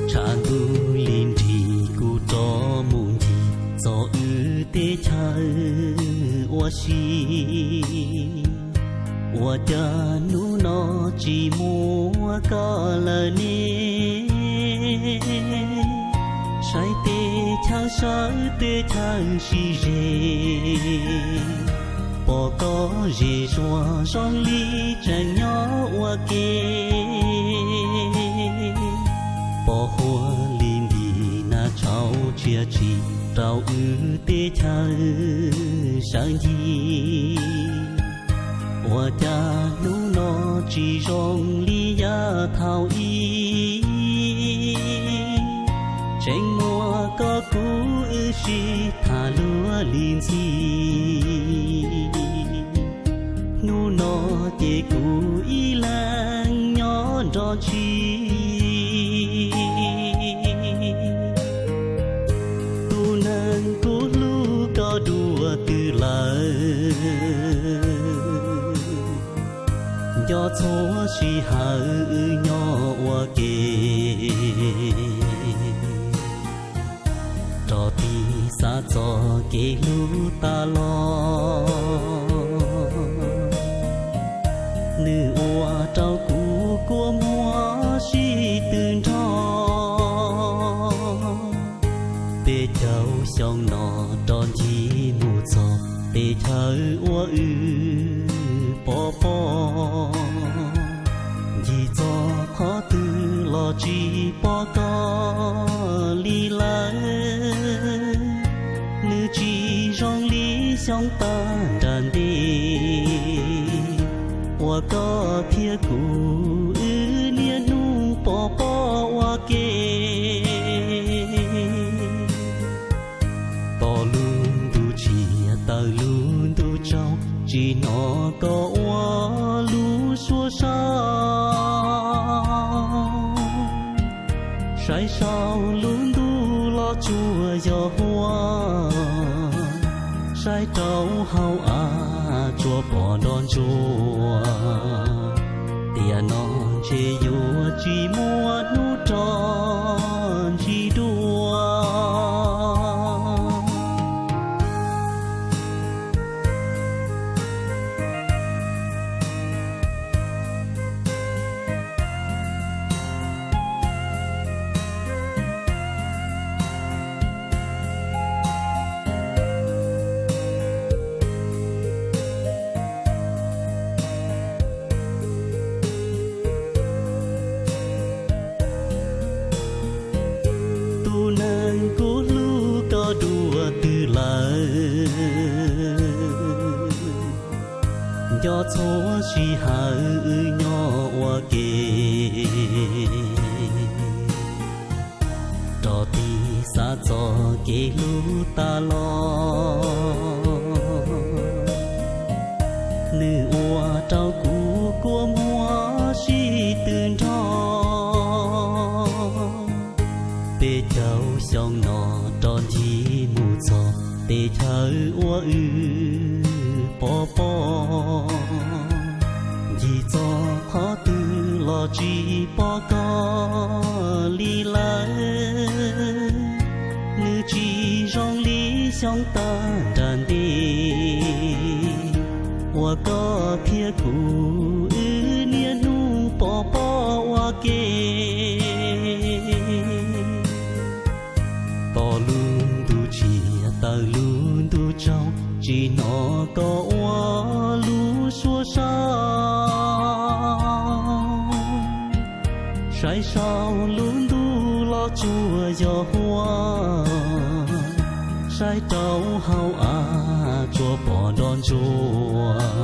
Tshav ntuj li nrig kuv rov mus ncig txog wb teb chaws ua si. Ua cas hnub no tsis muaj koj lawm ne? Saib teb chaws sawv teb chaws sib ze, pom koj ze zuag zoo li tseem nyob ua ke. Pom huab li ntim nas tshauv tsia tsim rau wb teb chaws sawv ncig. Ua cas hnub no tsis zoo li yav thaum ub, tseem muaj koj kuv wb sib tham luag li ntxhi. Hnub no ces kuv ib leeg nyob nrog ntshis. Tus neeg kuv hlub koj dua twg lawm? Nco txhua sij hawm wb nyob ua ke, rov tig xav txog kev hlub tas los. Nws ua rau kuv kua muag sib tw nrho. Peb caug xyoo no rov ncig mus txog, peb chaw uas wb pov pob. Ncig txog qhov twg los tsis pom koj li lawm. Nws tsis zoo li xyoo tag nram ntej, uas koj thiab kuv wb niaj hnub pov pob ua ke. Tos lub ntuj tshiab taws lub ntuj tsaus, tsis hnov koj ua lub suab sau. Saib saum lub ntuj los tsuas yog huab, saib rau hauv av tsuas pom nroj ntsuag. Tiam no ntshe yuav tsis muaj hnub rov ntsib dua. Tus neeg kuv hlub koj dua twg lawm? Nco txhua sij hawm wb nyob ua ke, rov tig xav txog kev hlub tas los. Nws ua rau kuv kua muag sib tw nrho. Peb caug xyoo no rov ncig mus txog, peb chaw uas wb pov pob. Ncig txog qhov twg los tsis pom koj li lawm. Nws tsis zoo li xyoo tag nram ntej, uas koj thiab kuv wb niaj hnub pov pob ua ke. Tos lub ntuj tshiab taws lub ntuj tsaus, tsis hnov koj ua lub suab sau. Saib saum lub ntuj los tsuas yog huab, Saib rau hauv av tsuas pom nroj ntsuag.